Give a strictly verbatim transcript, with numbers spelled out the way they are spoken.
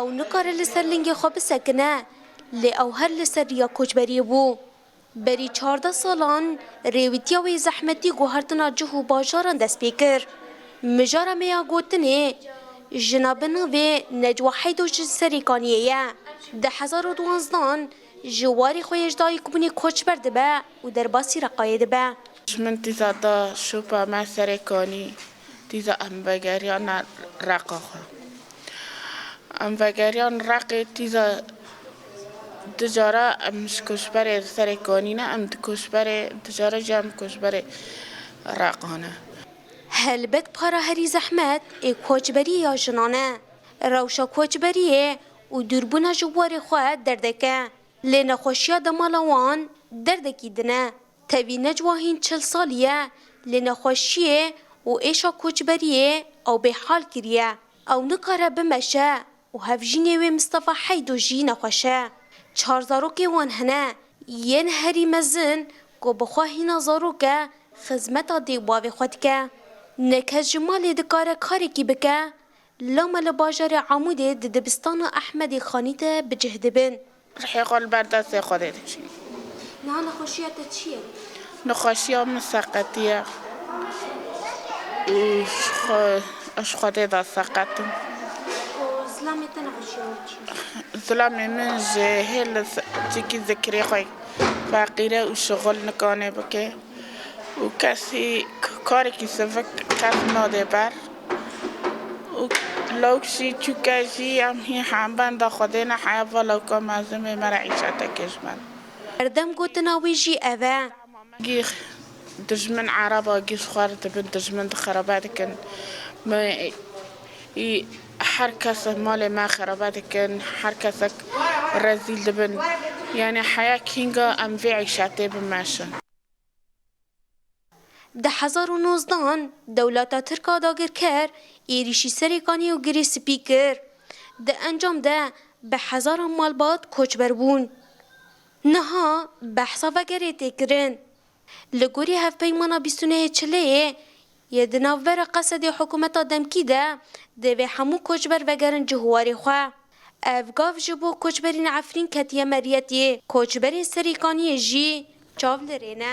Ew nikare li ser lingê xwe bisekine, lê ew her li ser riya koçberiyê bû. Berî çardeh salan rêwîtiya wê zehmetî guhertina cih û bajaran dest pê kir. Mijara me ya gotinê jina bi navê Necwa Heydo ji Serêkaniyê ye. Di hezar û duwanzdan ji warê xwe yê ji dayikbûnê koçber dibe û derbasî Reqayê dibe. Ji min tîza da şopa me Serêkanî, tîza em vegeriyane Reqa xwe. Em vegeriyan Reqê tîza du cara em ji koçberê Serêkanî ne, em di koçberê, du cara jî em koçberê Reqa ne. Helbet para herî zehmet ê koçberiyê ya jinan e. Rewşa koçberiyê û dûrbûna ji warê xwe derdek e. Lê nexweşiya demala wan derdekî din e. Tevî Necwa hîn çil salî ye, lê nexweşiyê û êşa koçberiyê ew bêhal kiriye. Ew nikare bimeşe û hevjînê wê Mistefa Heydo jî nexweş e. Çar zarokê wan hene, yên herî mezin ku bi xwe hîna zarok e, xizmeta dê û bavê xwe dike. Ne kes ji malê dikare karekî bike, loma li bajarê Amûdê di dibistana Ehmedê Xanî de bi cih dibin. Rihê xwe li ber destê Xwedê dikişînim. Niha nexweşiya te çi ye? Nexweşiya min seqetî ye. Û ji xwe, ez ji Xwedê de seqet im. Û zilamê te nexweşiya wî çi ye? Zilamê min ji hê li se-, cikî zikirê xwe feqîr e û şixul nikane bike. Û kesî k-, karekî sivik kes nade ber. Û lawk jî çûke jî em hî hembenda Xwedê ne heya va lawka mezin bê me re îşetekê ji me. Serdem gotina wî jî ev e. Gî dijmin Ereba gî ji xwe re dibin, dijmin dixerabe dikin. Me, î, her kes malê me xerabe dikin, her kesek rezîl dibin. Yani heya kînga em vê îşetê bimeşin. Di hezar û nozdan dewleta Tirk a dagirker êrîşî Serêkaniyê û Girê Spî kir. Di encam de bi hezaran malbat koçber bûn. Niha behsa vegerê tê kirin. Li gorî Hevpeymana bîst û nehê Çileyê yê di navbera Qesedê hikûmeta demkî de divê hemû koçber vegerin cih û warê xwe. Ev gav ji bo koçberên Efrîn ketiye meriyetê. Koçberên Serêkaniyê jî çav li rê ne.